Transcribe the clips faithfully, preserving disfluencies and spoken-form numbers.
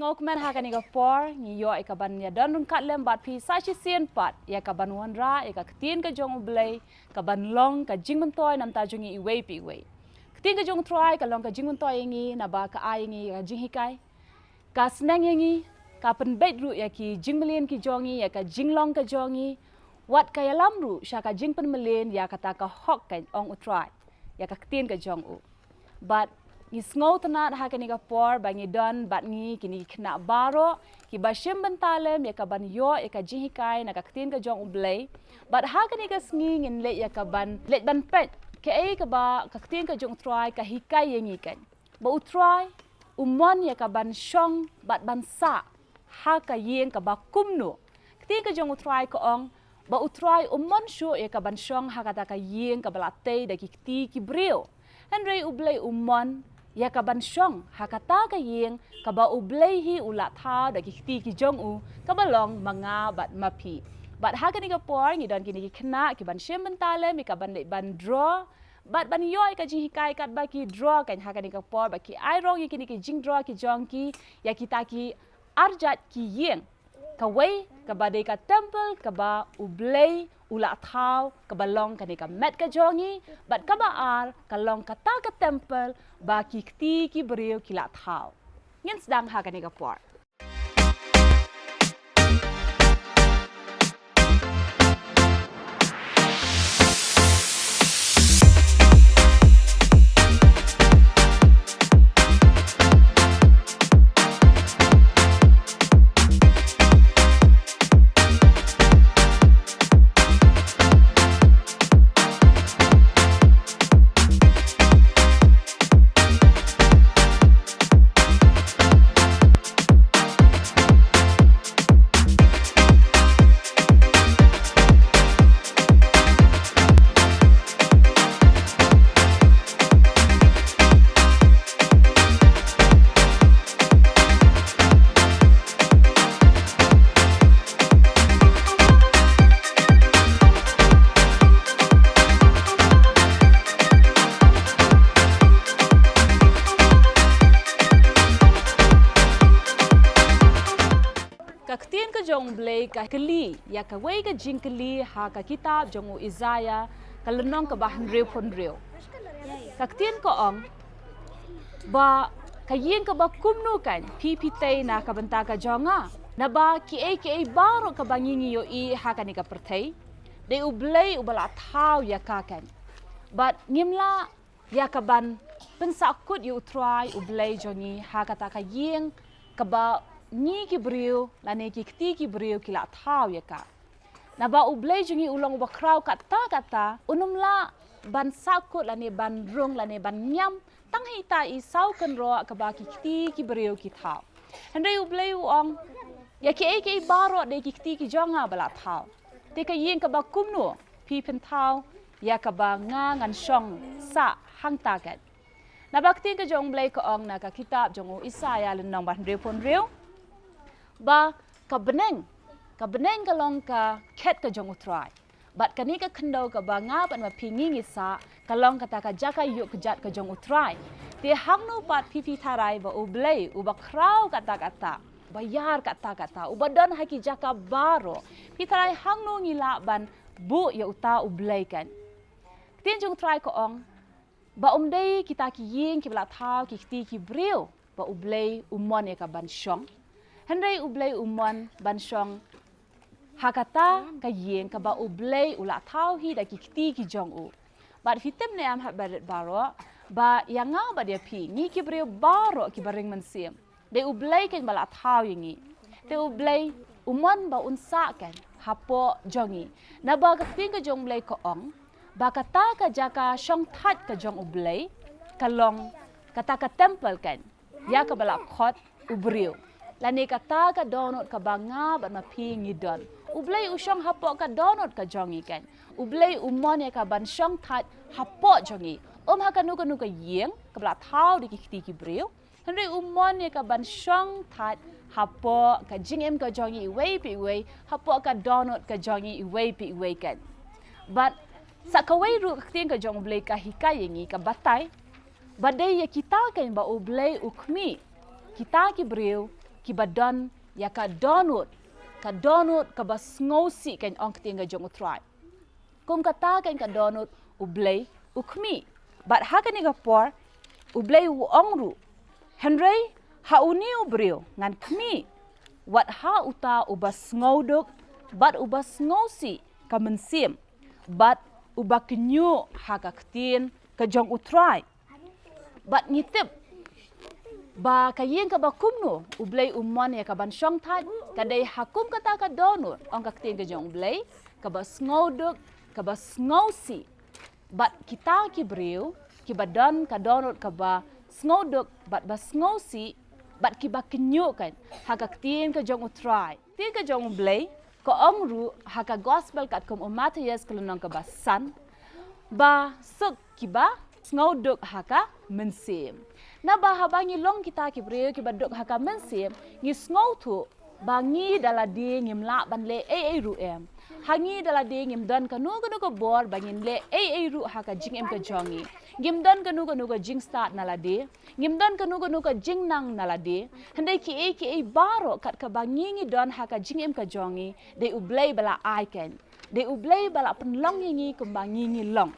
Kmen ha kane ka por ngi ïoh ïa ka ban ïa don ryngkat lem bad phi sa shisien pat ïa ka ban wanrah ïa ka ktien ka jong U Blei, ka ban long ka jingmyntoi namar jong ngi iwei pa iwei. Ktien ka jong U Trai ka long ka jingmyntoi ïa ngi, naba ka ai ïa ngi ka jinghikai, ka sneng ïa ngi, ka pynbeit ruh ïa ki jingmlien ki jong ngi, ïa ka jinglong ka jong ngi, wat ka ïalam ruh sha ka jingpynmlien ïa kata ka hok, kan ong U Trai ïa ka ktien ka jong u. Bad ngi sngewtynnad ha kane ka por ba ngi don bad ngi kine ki khynnah baroh kiba shim bynta lem ïa ka ban ïoh ïa ka jinghikai na ka ktien ka jong U Blei. Bad ha kane ka sngi ngin leit ïa ka ban leit ban peit kaei kaba ka ktien ka jong U Trai ka hikai ïa ngi, kan ba U Trai u mon ïa ka ban shong bad ban sah ha ka ïing kaba kumno. Ktien ka jong U Trai ka ong ba U Trai um mon shuh ïa ka ban shong ha kata ka ïing kaba la tei da ki kti ki briew. Hynrei U Blei u mon ïa ka ban shong ha kata ka ïing kaba U Blei hi u la thaw da ki kti ki jong u, kaba long ma nga bad ma phi. Bad ha kane ka por ngi don kine ki khynnah ki ban shim bynta lem ïa ka ban leit ban draw bad ban ïoh ïa ka jinghikai katba ki draw, kan ha kane ka por ba ki ai rong ïa kine ki jingdraw ki jong ki ïa kita ki arjat ki ïing. Kawei kaba dei ka temple kaba U Blei u la thaw, kaba long kane ka met ka jong ngi, bad kaba ar ka long kata ka temple ba ki kti ki briew ki la thaw. Ngin sdang ha kane ka por. Ka ktien ka jong U Blei ka kylli ïa kawei ka jingkylli ha ka kitab jong u Isaïah, ka lynnong kaba hynriewphew hynriew. Ka ktien ka ong ba ka ïing kaba kumno kan phi phi tei na ka bynta ka jong nga? Naba kiei kiei baroh kaba ngi ngi ïohi ha kane ka pyrthei, dei U Blei uba la thaw ïa ka kan. Bad ngim lah ïa ka ban pynsahkut ïa U Trai U Blei jong ngi ha kata ka ïing kaba ngi ki briew lane ki kti ki briew ki la thaw ïa ka. Naba U Blei jong ngi u long uba khraw katta katta, un ym lah ban sahkut lane ban rung lane ban ñiam tang ha ita i saw kynroh kaba ki kti ki briew ki thaw. Hynrei U Blei u ong, ïa kiei kiei baroh dei ki kti ki jong nga ba la thaw. Te ka ïing kaba kumno phi phin thaw ïa kaba nga ngan shong sah hangta kan? Naba ka ktien ka jong U Blei ka ong na ka kitab jong u Isaïah lynnong ba hynriewphew hynriew ba ka bneng, ka bneng ka long ka khet ka jong U Trai. Bad kane ka khyndew kaba nga bad ma phi ngi ngi sah, ka long kata ka jaka ïuh kjat ka jong U Trai. Te hangno pat phi phi tharai ba U Blei uba khraw katta katta, uba ïar katta katta, uba don ha ki jaka baroh, phi tharai hangno ngi lah ban buh ïa uta U Blei kan? Ktien jong U Trai ka ong ba um dei kita ki ïing kiba la thaw ki kti ki briew ba U Blei u mon ïa ka ban shong. Hynrei U Blei u mon ban shong ha kata ka ïing kaba U Blei u la thaw hi da ki kti ki jong u. Bad phi tip ne em, ha barit baroh, ba ïa nga bad ïa phi, ngi ki briew baroh kiba ring mynsiem, dei U Blei kan ba la thaw ïa ngi. Te U Blei u mon ba un sah kan hapoh jong ngi. Naba ka ktien ka jong U Blei ka ong ba kata ka jaka shongthait ka jong U Blei ka long kata ka temple kan ïa kaba la khot u briew, lane kata ka dohnud kaba nga bad ma phi ngi don. U Blei u shong hapoh ka dohnud ka jong ngi kan. U Blei u mon ïa ka ban shongthait hapoh jong ngi. Um ha kano kano ka ïing kaba la thaw da ki kti ki briew, hynrei u mon ïa ka ban shongthait hapoh ka jingim ka jong ngi iwei pa iwei, hapoh ka dohnud ka jong ngi iwei pa iwei kan. Bad sa kawei ruh ka ktien ka jong U Blei ka hikai ïa ngi, ka batai ba dei ïa kita kan ba U Blei u khmih, kita ki briew kiba don ïa ka dohnud, ka dohnud kaba sngewsih, kan ong ktien ka jong U Trai. Kum kata kan ka dohnud U Blei u khmih. Bad ha kane ka por U Blei u ong ruh, hynrei ha une u briew ngan khmih, wat ha uta uba sngewduk bad uba sngewsih ka mynsiem, bad uba kynjuh ha ka ktien ka jong U Trai. Bad ngi tip ba ka ïing kaba kumno U Blei u mon ïa ka ban shong thait, ka dei ha kum kata ka dohnud, ong ka ktien ka jong U Blei, kaba sngewduk, kaba sngewsih. Bad kita ki briew kiba don ka dohnud kaba sngewduk bad ba sngewsih, bad kiba kynjuh, kan, ha ka ktien ka jong U Trai. Ktien ka jong U Blei ka ong ruh ha ka Gospel katkum u Mathaios ka lynnong kaba san, ba suk kiba sngewduk ha ka mynsiem. Naba haba ngi long kita ki briew kiba duk ha ka mynsiem, ngi sngewthuh ba ngi da lade ngim lah ban leh ei ei ruh em. Ha ngi da lade ngim don kano kano ka bor ba ngin leh ei ei ruh ha ka jingim ka jong ngi. Ngim don kano kano ka jingstad na lade. Ngim don kano kano ka jingnang na lade. Hynrei kiei kiei baroh kat kaba ngi ngi don ha ka jingim ka jong ngi, dei U Blei ba la ai, kan. Dei U Blei ba la pynlong ïa ngi kumba ngi ngi long.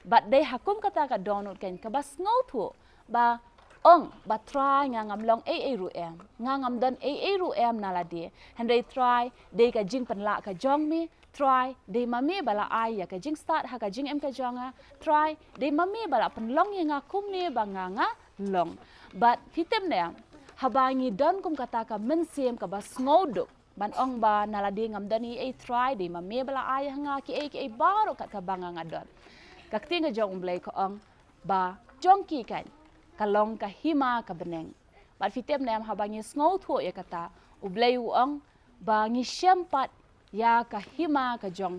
Bad dei ha kum kata ka dohnud, kan, kaba sngewthuh ba ong ba Trai, nga ngam long ei ei ruh em, nga ngam don ei ei ruh em na lade. Hynrei Trai, dei ka jingpynlah ka jong me. Trai, dei ma me ba la ai ïa ka jingstad ha ka jingim ka jong nga. Trai, dei ma me ba la pynlong ïa nga kumne ba nga nga long. Bad phi tip ne em, haba ngi don kum kata ka mynsiem kaba sngewduk ban ong ba na lade ngam don ei ei, Trai, dei ma me ba la ai ha nga kiei kiei baroh kat kaba nga nga don. Ka ktien ka jong U Blei ka ong ba jong ki, kan, ka long ka hima ka bneng. Bad phi tip ne em, haba ngi sngewthuh ïa kata, U Blei u ong ba ngi shem pat ïa ka hima ka jong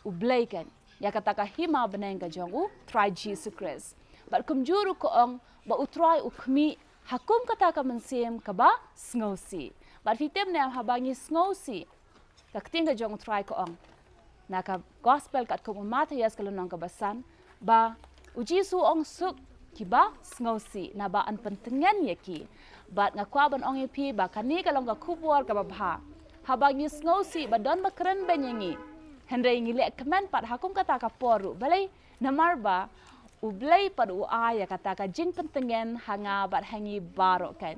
U Blei, kan, ïa kata ka hima bneng ka jong U Trai Jisu Khrist. Bad kumjuh ruh ka ong ba U Trai u khmih ha kum kata ka mynsiem kaba sngewsih. Bad phi tip ne em, haba ngi sngewsih, ka ktien ka jong U Trai ka ong na ka Gospel katkum u Mathaios ka lynnong kaba san, ba U Jisu u ong, suk kiba sngewsih, naba yn pyntngen ïa ki. Bad nga kwah ban ong ïa phi ba kane ka long ka khubor kaba bha. Haba ngi sngewsih ba don ba kren beiñ ïa ngi, hynrei ngi leh kmen pat ha kum kata ka por ruh, balei? Namar ba U Blei pat u ai ïa kata ka jingpyntngen ha nga bad ha ngi baroh, kan.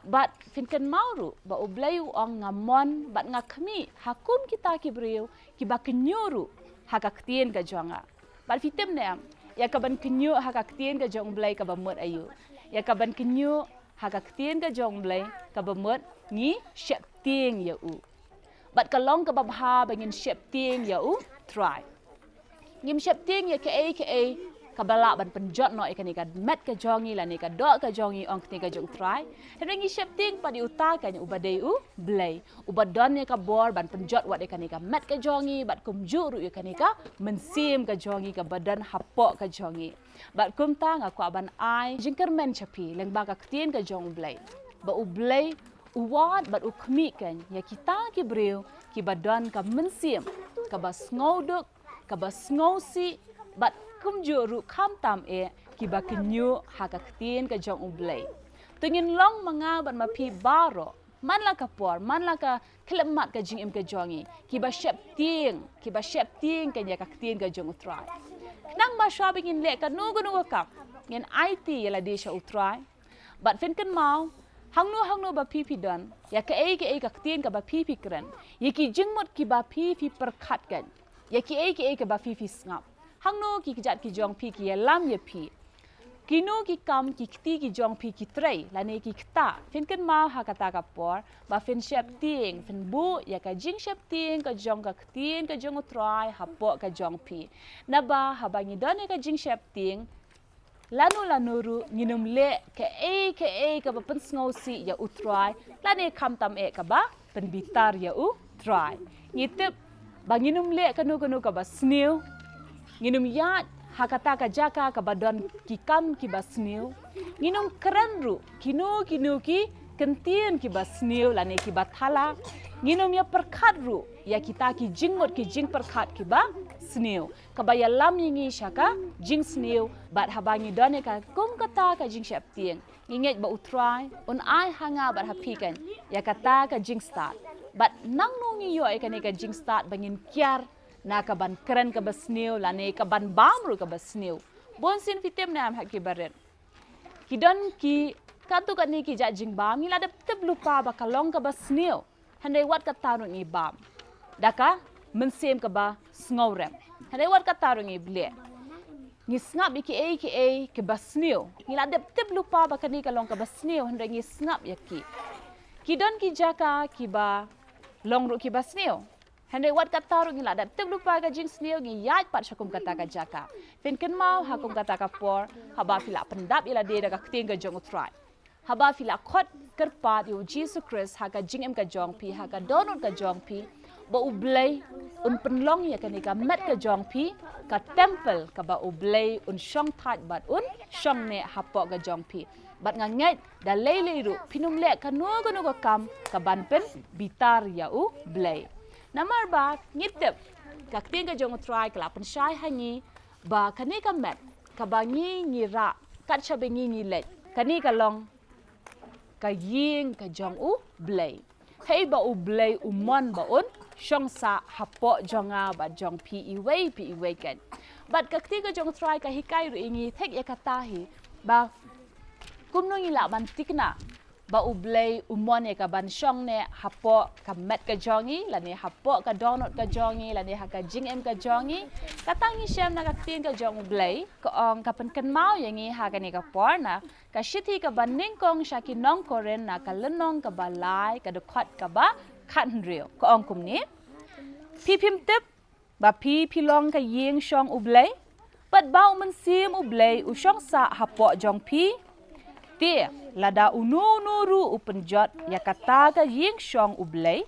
Bad phin kynmaw ruh ba U Blei u ong, nga mon bad nga khmih ha kum kita ki briew kiba kynjuh ruh ha ka ktien ka jong nga. Bad phi tip ne em, ïa ka ban kynjuh ha ka ktien ka jong U Blei kaba mut aïu? Ïa ka ban kynjuh ha ka ktien ka jong U Blei kaba mut ngi sheptieng ïa u. Bad ka long kaba bha ba ngin sheptieng ïa U Trai. Ngim sheptieng ïa kaei kaei kaba lah ban pynjot noh ïa kane ka met ka jong ngi lane ka doh ka jong ngi, ong ktien ka jong U Trai. Hynrei ngi sheptieng pat ïa uta, kan, uba dei U Blei, uba don ïa ka bor ban pynjot wat ïa kane ka met ka jong ngi, bad kumjuh ruh ïa kane ka mynsiem ka jong ngi kaba don hapoh ka jong ngi. Bad kumta nga kwah ban ai jingkyrmen sha phi lyngba ka ktien ka jong U Blei, ba U Blei u wad bad u khmih, kan, ïa kita ki briew kiba don ka mynsiem kaba sngewduk, kaba sngewsih, bad kumjuh ruh khamtam eh kiba kynjuh ha ka ktien ka jong U Blei. To ngin long ma nga bad ma phi baroh, man la ka por, man la ka khyllipmat ka jingim ka jong ngi, kiba sheptieng, kiba sheptieng, kan, ïa ka ktien ka jong U Trai. Khnang ba shuwa ba ngin leh kano kano ka kam, ngin aiti ïa lade sha U Trai. Bad phin kynmaw, hangno hangno ba phi phi don, ïa kaei kaei ka ktien kaba phi phi kren, ïa ki jingmut kiba phi phi pyrkhat, kan, ïa kiei kiei kaba phi phi sngap, hangno ki kjat ki jong phi ki ïalam ïa phi, kino ki kam ki kti ki jong phi ki trei lane ki kta, phin kynmaw ha kata ka por ba phin sheptieng, phin buh ïa ka jingsheptieng ka jong ka ktien ka jong U Trai hapoh ka jong phi. Naba haba ngi don ïa ka jingsheptieng, lano lano ruh ngin ym leh kaei kaei kaba pynsngewsih ïa U Trai, lane khamtam eh kaba pynbitar ïa U Trai. Ngi tip ba ngin ym leh kano kano kaba sniew. Ngin ym ïaid ha kata ka jaka kaba don ki kam kiba sniew. Ngin ym kren ruh kino kino ki kyntien kiba sniew lane kiba thala. Ngin ym ïa pyrkhat ruh ïa kita ki jingmut ki jingpyrkhat kiba sniew, kaba ïalam ïa ngi sha ka jingsniew. Bad haba ngi don ïa ka kum kata ka jingsheptieng, ngi ngeit ba U Trai un ai ha nga bad ha phi kan ïa kata ka jingstad. Bad nangno ngi ïoh ïa kane ka jingstad ba ngin kiar na kaban kren kaba sniew lane kaban bam ruh kaba sniew? Bun sien phi tip ne em ha ki barit, ki don ki, katto katne ki jait jingbam ngi la dep tip lypa ba ka long kaba sniew, hynrei wat kata ruh ngi bam da ka mynsiem kaba sngewrem. Hynrei wat kata ruh ngi bleh, ngi sngap ïa kiei kiei kiba sniew. Ngi la dep tip lypa ba kane ka long kaba sniew, hynrei ngi sngap ïa ki. Ki don ki jaka kiba long ruh kiba sniew, hynrei wat kata ruh ngi la dep tip lypa ka jingsniew, ngi ïaid pat sha kum kata ka jaka. Phin kynmaw ha kum kata ka por, haba phi la pyndap ïa lade da ka ktien ka jong U Trai, haba phi la khot kyrpad ïa U Jisu Khrist ha ka jingim ka jong phi, ha ka dohnud ka jong phi, ba U Blei un pynlong ïa kane ka met ka jong phi ka templ kaba U Blei un shong thait bad un shong neh hapoh ka jong phi. Bad nga ngeit da lei lei ruh phin ym leh kano kano ka kam kaban pynbitar ïa U Blei. Namar ba ngi tip ka ktien ka jong U Trai ka la pynshai ha ngi ba kane ka met kaba ngi ngi rah kat shaba ngi ngi leit, kane ka long ka ïing ka jong U Blei. Hei ba U Blei u mon ba un shong sah hapoh jong nga bad jong phi iwei pa iwei kan. Bad ka ktien ka jong U Trai ka hikai ruh ïa ngi thik ïa kata hi, ba kumno ngi lah ban thikna ba U Blei u mon ïa kaban shong neh hapoh ka met ka jong ngi, lane hapoh ka dohnud ka jong ngi, lane ha ka jingim ka jong ngi. Kata ngi shem na ka ktien ka jong U Blei, ka ong, ka pynkynmaw ïa ngi ha kane ka por na ka shithi kaba nyngkong sha ki nong Korinth na ka lynnong kaba lai, ka dkhot kaba khathynriew, ka ong kumne: Phi phim tip ba phi phi long ka ïing shong U Blei, bad ba U Mynsiem U Blei u shong sah hapoh jong phi? Te lada uno uno ruh u pynjot ïa kata ka ïing shong U Blei,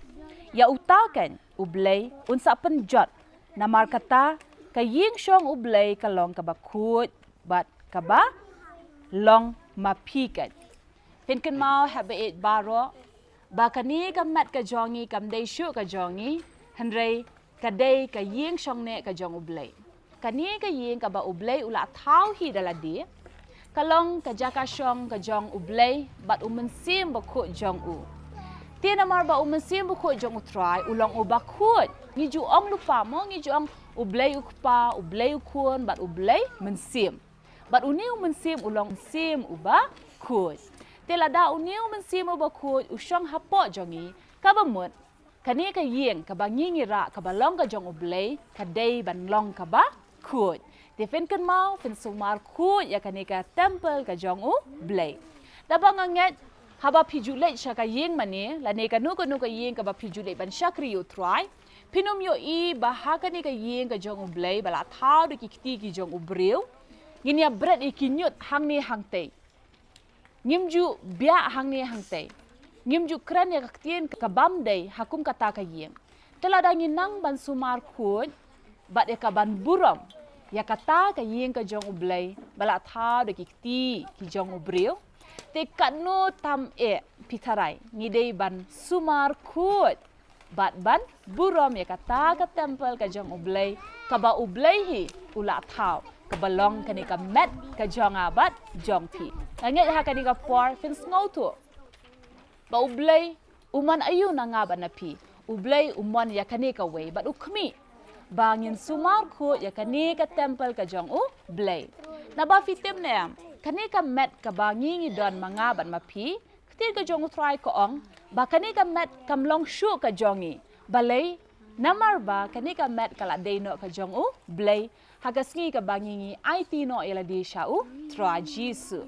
ïa uta kan U Blei un sa pynjot. Namar kata ka ïing shong U Blei ka long kaba khuid bad kaba long ma phi kan. Phin kynmaw haba ïeit baroh ba kane ka met ka jong ngi kam dei shuh ka jong ngi, hynrei ka dei ka ïing shong neh ka jong U Blei. Kane ka ïing kaba U Blei u la thaw hi da lade, ka long ka jaka shong ka jong U Blei bad U Mynsiem Bakhuid jong u. Te namar ba U Mynsiem Bakhuid jong U Trai u long uba khuid, ngi ju ong lypa mo, ngi ju ong U Blei U Kpa, U Blei U Khun bad U Blei Mynsiem. Bad une U Mynsiem u long Mynsiem uba khuid. Te lada une U Mynsiem uba khuid u shong hapoh jong ngi, kaba mut kane ka ïing kaba ngi ngi rah kaba long ka jong U Blei ka dei ban long kaba khuid. Te phin kynmaw, phin sumar khuid ïa kane ka templ ka jong U Blei. Daba nga ngeit haba phi ju leit sha ka ïing mane lane kano kano ka ïing kaba phi ju leit ban shakri ïa U Trai, phin ym ïohi ba ha kane ka ïing ka jong U Blei ba la thaw da ki kti ki jong u briew, ngin ïa bret ïa ki ñiut hangne hangtei. Ngim ju biah hangne hangtei. Ngim ju kren ïa ka ktien ka bym dei ha kum kata ka ïing. Te lada ngi nang ban sumar khuid bad ïa kaban burom ïa kata ka ïing ka jong U Blei ba la thaw da ki kti ki jong u briew, te katno tam eh phi tharai ngi dei ban sumar khuid bad ban burom ïa kata ka templ ka jong U Blei, kaba U Blei hi u la thaw, kaba long kane ka met ka jong nga bad jong phi. Nga ngeit ha kane ka por phin sngewthuh ba U Blei u mon aïu na nga bad na phi. U Blei u mon ïa kane kawei bad u khmih ba ngin sumar khuid ïa kane ka templ ka jong U Blei. Naba phi tip ne em, kane ka met kaba ngi ngi don ma nga bad ma phi, ktien ka jong U Trai ka ong ba kane ka met kam long shuh ka jong ngi. Balei? Namar ba kane ka met ka la dei noh ka jong U Blei ha ka sngi kaba ngi ngi aiti noh ïa lade sha U Trai Jisu.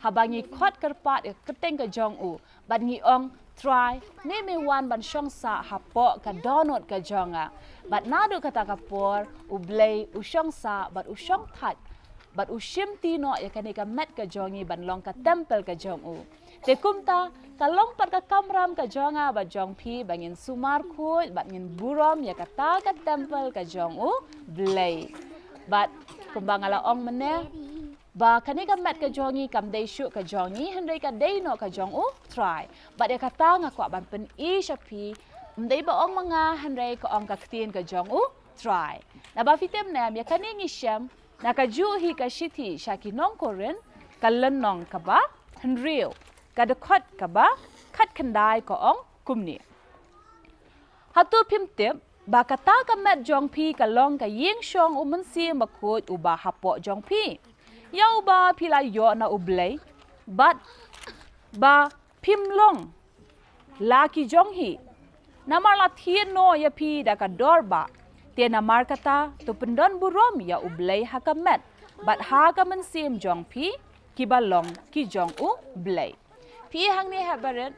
Haba ngi khot kyrpad ïa ka kyrteng ka jong u bad ngi ong, Trai, ne me wan ban shong sah hapoh ka dohnud ka jong nga. Bad naduh kata ka por U Blei u shong sah bad u shong thait bad u shimti noh ïa kane ka met ka jong ngi ban long ka templ ka jong u. Te kumta ka long pat ka kamram ka jong nga bad jong phi ba ngin sumar khuid bad ngin burom ïa kata ka templ ka jong U Blei. Bad kumba nga la ong mynne ba kane ka met ka jong ngi kam dei shuh ka jong ngi, hynrei ka dei noh ka jong U Trai. Bad ïa kata nga kwah ban pyni sha phi, ym dei ba ong ma nga, hynrei ka ong ka ktien ka jong U Trai. Naba phi tip ne em ïa kane ngi shem na kajuh hi ka shithi sha ki nong Korinth, ka lynnong kaba hynriew, ka dkhot kaba khatkhyndai ka ong kumne. Hato phim tip ba kata ka met jong phi ka long ka ïing shong u Mynsiem Bakhuid uba hapoh jong phi, ïa uba phi la ïoh na U Blei, bad ba phim long la ki jong hi? Namar la thied noh ïa phi da ka dor bah, te namar kata to pyndon burom ïa U Blei ha ka met bad ha ka mynsiem jong phi, kiba long ki jong U Blei. Phi hangne ha barit,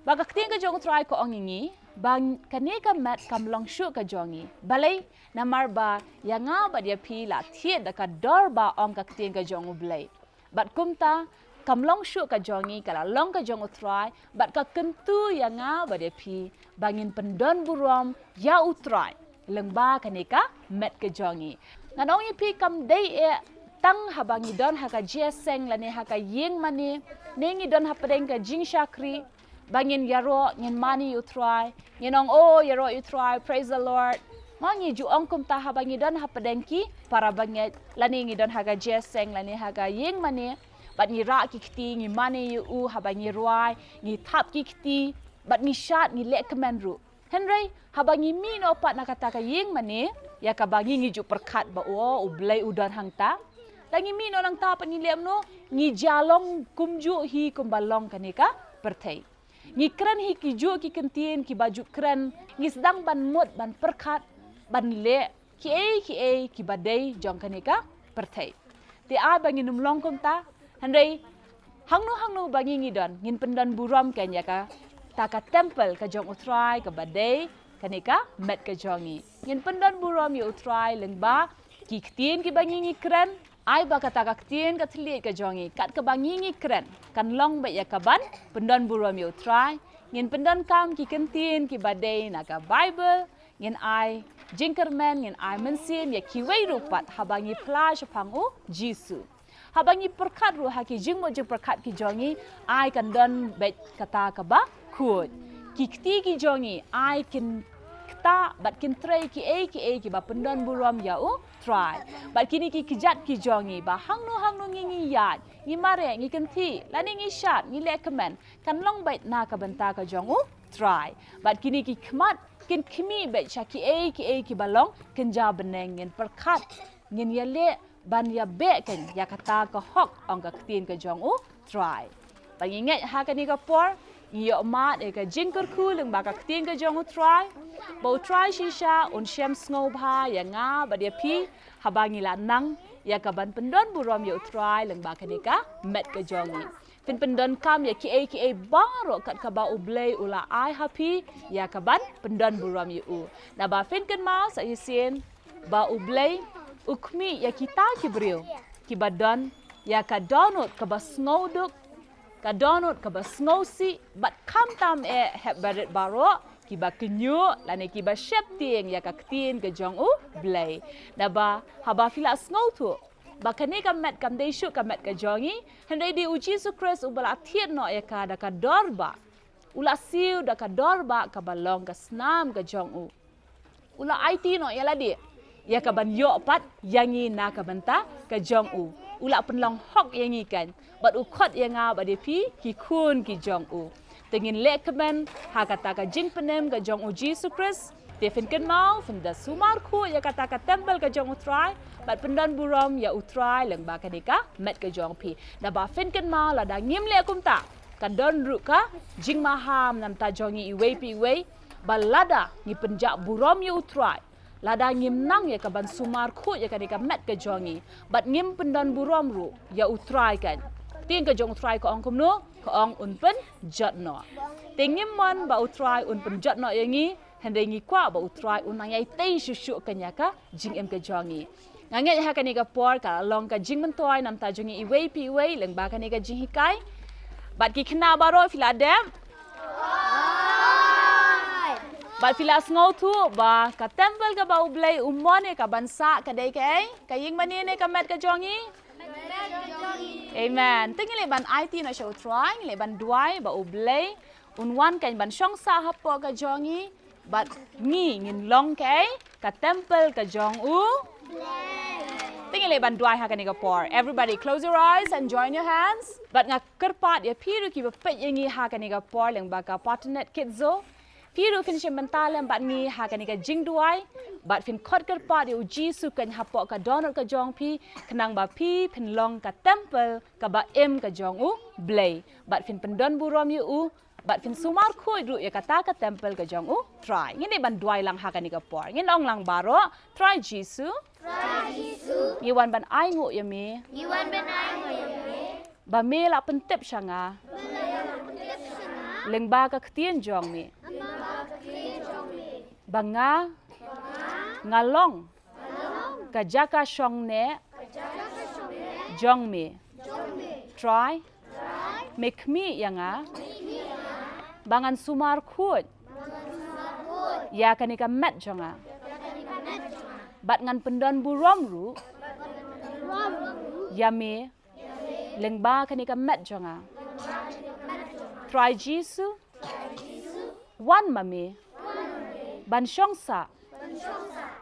ba ka ktien ka jong U Trai ka ong ïa ngi ba kane ka met kam long shuh ka jong ngi. Balei? Namar ba ïa nga bad ïa phi la thied da ka dor bah, ong ka ktien ka jong U Blei. Bad kumta, kam long shuh ka jong ngi, ka la long ka jong U Trai, bad ka kyntu ïa nga bad ïa phi ba ngin pyndon burom ïa U Trai lyngba kane ka met ka jong ngi. Ngan ong ïa phi, kam dei eh tang haba ngi don ha ka jingïaseng lane ha ka ïing mane, ne ngi don hapdeng ka jingshakri, ba ngin ïaroh, ngin mane ïa U Trai, ngin ong, "Oh, ïaroh ïa U Trai, praise the Lord." Ma ngi ju ong kumta haba ngi don hapdeng ki para bangeit, lane ngi don ha ka jingïaseng lane ha ka ïing mane, bad ngi rah ki kti, ngi mane ïa U, haba ngi rwai ngi thap ki kti, bad ngi shad, ngi leh kmen ruh. Hynrei haba ngi mih noh pat na kata ka ïing mane ïa kaba ngi, ngi ju pyrkhat ba, "Oh, U Blei u don hangta." La ngi mih noh nangta pat ngi leh kumno? Ngi jia long kumjuh hi kumba long kane ka pyrthei. Ngi kren hi kijuh ki kyntien kiba ju kren, ngi sdang ban mut ban pyrkhat, ban leh kiei kiei kiba dei jong kane ka pyrthei. Te ai ba ngin ym long kumta, hynrei hangno hangno ba ngi ngi don, ngin pyndon burom kein ïa kata ka temple ka jong U Trai kaba dei kane ka met ka jong ngi. Ngin pyndon burom ïa U Trai lyngba ki ktien kiba ngi ngi kren. Ai ba kata ka ktien ka thylliej ka jong ngi, kat kaba ngi ngi kren, kan long beit ïa kaban pyndon burom ïa U Trai. Ngin pyndonkam ki kyntien kiba dei na ka Baibl, ngin ai jingkyrmen, ngin ai mynsiem ïa kiwei ruh pat haba ngi phla shaphang U Jisu. Haba ngi pyrkhat ruh ha ki jingmut jingpyrkhat ki jong ngi, ai kan don beit kata kaba khuid. Ki kti ki jong ngi ai kin ktah bad kin trei kiei kiei kiba pyndon burom ïa U Trai. Bad kine ki kjat ki jong ngi, ba hangno hangno ngi ngi ïaid, ngi mareh, ngi kynthih, lane ngi shad, ngi leh kmen, kan long beit na ka bynta ka jong U Trai. Bad kine ki khmat kin khmih beit sha kiei kiei kiba long kynja bneng. Ngin pyrkhat, ngin ïaleh ban ïabeh kein ïa kata ka hok, ong ka ktien ka jong U Trai. Ba ngi ngeit ha kane ka por, ngi ïoh mad ïa ka jingkyrkhu lyngba ka ktien ka jong U Trai, ba U Trai shisha un shem sngewbha ïa nga bad ïa phi haba ngi la nang ïa kaban pyndon burom ïa U Trai lyngba kane ka met ka jong ngi. Phin pyndonkam ïa kiei kiei baroh kat kaba U Blei u la ai ha phi ïa kaban pyndon burom ïa U. Naba phin kynmaw sa shisien ba U Blei u khmih ïa kita ki briew kiba don ïa ka dohnud kaba sngewduk, ka dohnud kaba sngewsih, bad khamtam eh hep barit baroh kiba kynñiuh lane kiba sheptieng ïa ka ktien ka jong U Blei. Naba haba phi la sngewthuh ba kane ka met kam dei shuh ka met ka jong ngi, hynrei dei U Jisu Khrist uba la thied noh ïa ka da ka dor bah. U la siew da ka dor bah kaba long ka snam ka jong U. U la aiti noh ïa lade ïa kaban ïoh pat ïa ngi na ka bynta ka jong U. U la pynlong hok ïa ngi kein, bad u khot ïa nga bad ïa phi ki khun ki jong U. Te ngin leh kmen ha kata ka jingpynim ka jong U Jisu Khrist. Te phin kynmaw, phin da sumar khuid ïa kata ka temple ka jong U Trai, bad pyndon burom ïa U Trai lyngba kane ka met ka jong phi. Naba phin kynmaw, lada ngim leh kumta, kan don ruh ka jingmaham na bynta jong ngi iwei pa iwei, ba lada ngi pynjah burom ïa U Trai, lada ngim nang ïa kaban sumar khuid ïa kane ka met ka jong ngi, bad ngim pyndon burom ruh ïa U Trai kein, ktien ka jong U Trai ka ong kumno? Ka ong un pynjot noh. Te ngim mon ba U Trai un pynjot noh ïa ngi, hynrei ngi kwah ba U Trai un nang ïai tei shuh shuh kein ïa ka jingim ka jong ngi. Nga ngeit ha kane ka por ka la long ka jingmyntoi na bynta jong ngi iwei pa iwei lyngba kane ka jinghikai. Bad ki khynnah baroh, phi la dep? Bad phi la sngewthuh ba ka temple kaba U Blei u mon ïa kaban sah ka dei kaei? Ka ïing mane ne ka met ka jong ngi? Amen. Te ngi leh ban aiti noh sha U Trai, ngi leh ban duwai ba U Blei un wan kein ban shong sah hapoh ka jong ngi, bad ngi ngin long kaei? ka temple ka jong u. Te ngin leit ban duwai ha kane ka por. Everybody close your eyes and join your hands. Bad nga kyrpad ïa phi ruh kiba peit ïa ngi ha kane ka por lyngba ka Patnet Kids Zone. Phi ruh phin shim bynta lem bad ngi ha kane ka jingduwai. Bad phin khot kyrpad ïa u Jisu keiñ hapoh ka dohnud ka jong phi, khnang ba phi phin long ka temple kaba im ka jong u Blei. Bad phin pyndon burom ïa u, bad phin sumar khuid ruh ïa kata ka temple ka jong u Trai. Ngin dei ban duwai lang ha kane ka por. Ngin ong lang baroh, Trai Jisu. Trai Jisu. Ngi wan ban ainguh ïa me. Ngi wan ban ainguh ïa me. Ba me la pyntip sha nga. Ba me la pyntip sha nga. Lyngba ka ktien jong me. Lyngba ka ktien jong me. Ba nga. Ba nga. Nga long. Nga long. Ka jaka shong neh. Ka jaka shong neh. Jong me. Jong me. Trai. Me khmih ïa nga ba ngan sumar khuid ïa kane ka met jong nga. Bad ngan pyndon burom ruh ïa me lyngba kane ka met jong nga. Trai Jisu, wan ma me ban shong sah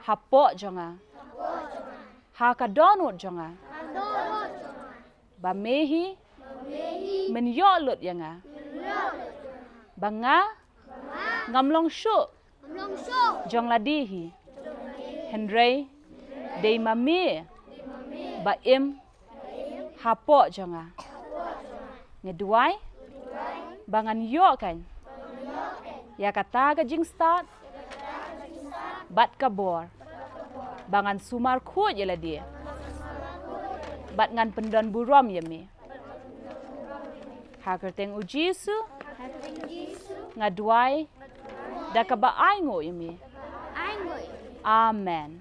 hapoh jong nga, ha ka dohnud jong nga. Ba me hi men ïoh lut ïa nga. Ba nga ngam long shuh jong lade hi. Hynrei dei ma me ba im hapoh jong nga. Nga duwai ba ngan ïoh keiñ ïa kata ka jingstad bad ka bor ba ngan sumar khuid ïa lade bad ngan pyndon burom ïa me. Ha kyrteng u Jisu nga duwai da kaba ainguh ïa me. Amen.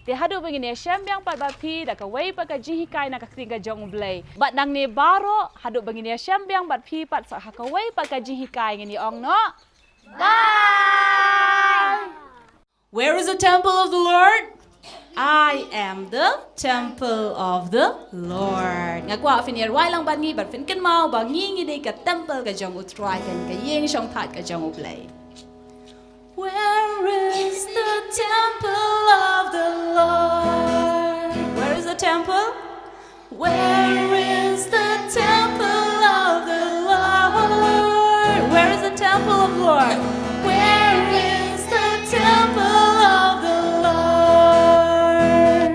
Te haduh ba ngin ïashem biang pat bad phi da kawei pat ka jinghikai na ka ktien ka jong u Blei. Bad nangne baroh haduh ba ngin ïashem biang bad phi pat sa ha kawei pat ka jinghikai ngin ïa ong noh. Bye. Where is the temple of the Lord? I am the temple of the Lord. Nga kwah phin ïa rwai lang bad ngi bad phin kynmaw ba ngi ngi dei ka temple ka jong u Trai, ka ïing shongthait ka jong u Blei. Where is the temple of the Lord? Where is the temple? Where is the temple of the Lord? Where is the temple of the Lord? Where is the temple of the Lord?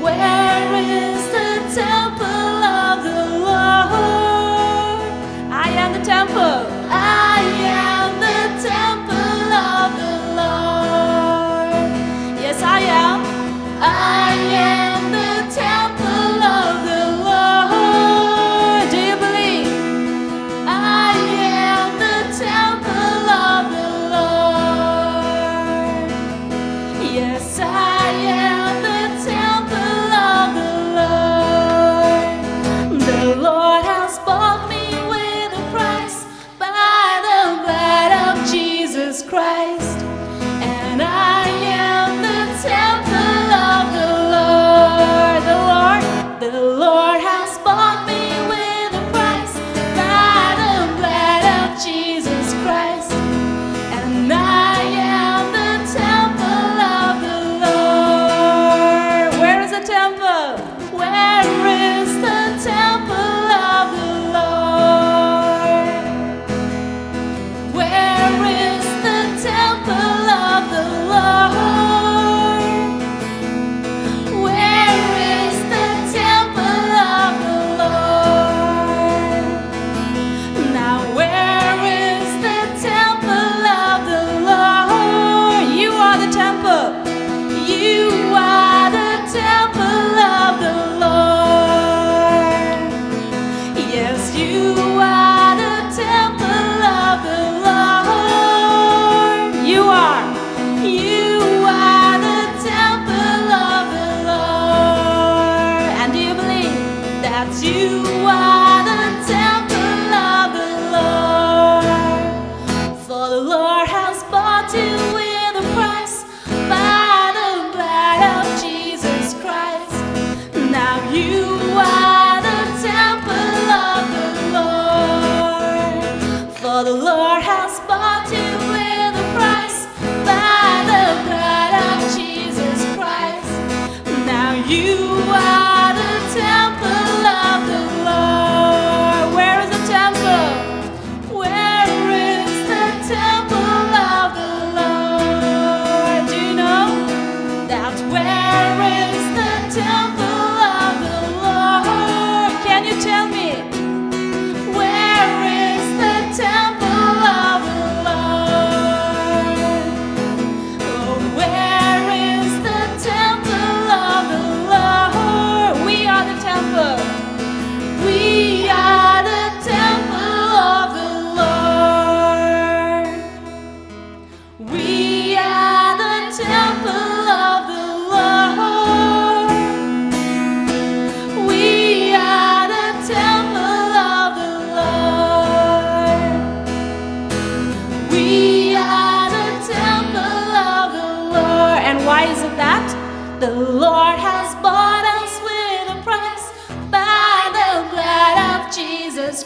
Where is the temple of the Lord? I am the temple. I am the temple of the Lord. Yes, I am. I am the temple of the Lord. Do you believe? I am the temple of the Lord. Yes, I am the temple of the Lord. The Lord has bought me with a price by the blood of Jesus Christ. And I am the temple of the Lord. The Lord, the Lord has bought me with a price by the blood of Jesus Christ. And I am the temple of the Lord. Where is the temple? Where is the temple of the Lord? Where is the temple of the Lord? Where is the temple of the Lord? Now, where is the temple of the Lord? You are the temple. You are the temple of the Lord. Yes, you are the temple of the Lord. You are. You are the temple of the Lord. And do you believe that you are the temple of the Lord? For the Lord has bought you with a price by the blood of Jesus Christ. Now you are the temple of the Lord. For the Lord has bought you with a price by the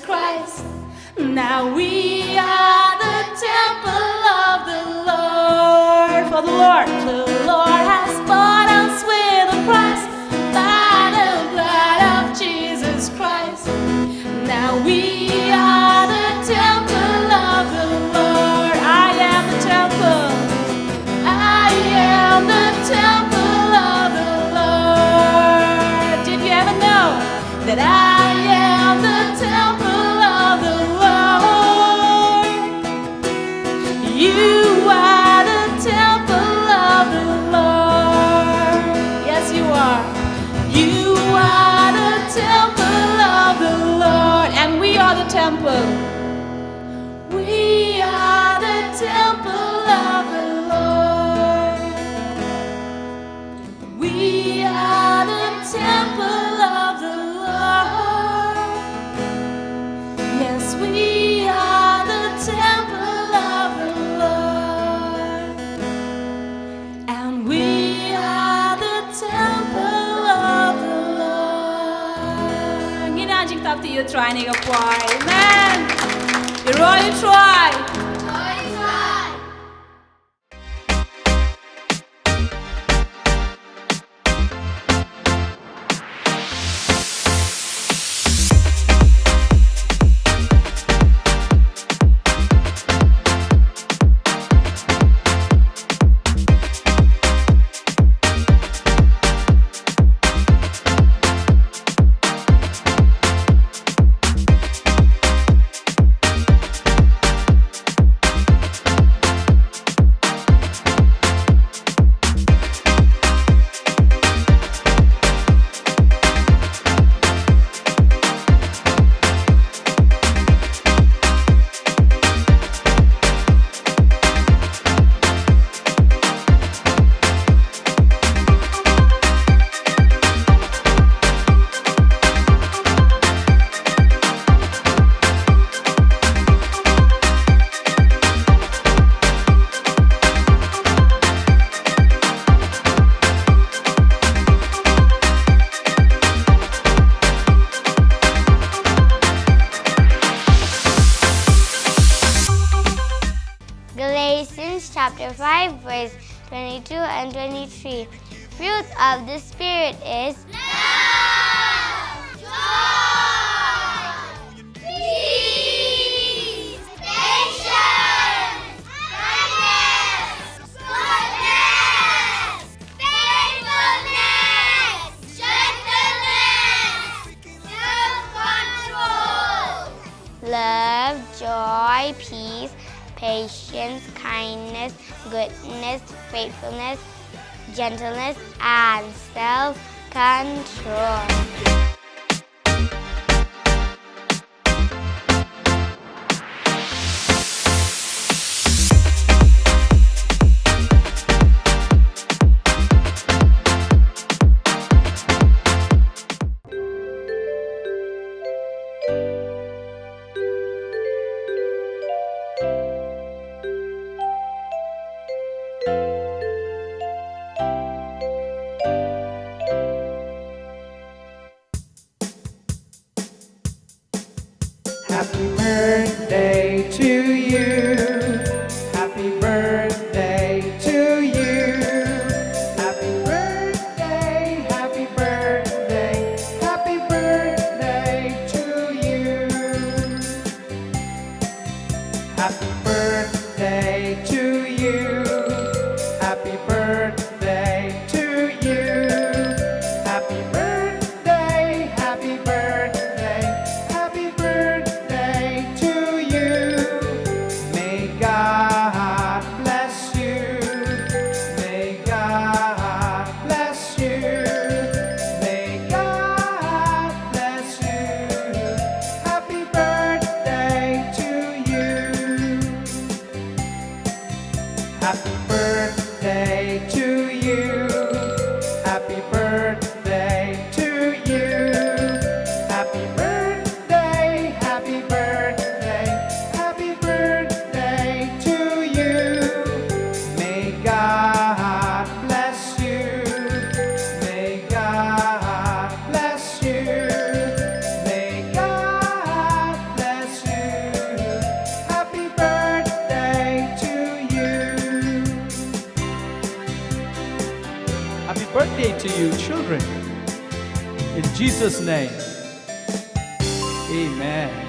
Christ. Now we are the temple of the Lord. For the Lord, the Lord has bought us with a price by the blood of Jesus Christ. Now we are the temple of the Lord. I am the temple. I am the temple of the Lord. Did you ever know that I am the temple of the Lord? You are the temple of the Lord. Yes, you are. You are the temple of the Lord. And we are the temple. We are the temple of the Lord. We are the temple of the Lord. Yes, we are the temple of the Lord. And we are the temple of the Lord. Ngin ïa jingtap ïa u Trai ne ka poi. Amen. Ïa u Trai. Galatians chapter five, verse twenty-two and twenty-three. Fruits of the Spirit is love, joy, peace, patience, kindness, goodness, faithfulness, gentleness, self-control. Love, joy, peace, patience, kindness, goodness, faithfulness, gentleness, and self-control. Happy birthday to you. Happy birthday to you. Happy birthday, happy birthday, happy birthday to you. Happy birthday to you. Happy birthday to you. Happy birthday, happy birthday, happy birthday to Happy birthday to you, children. In Jesus' name, amen.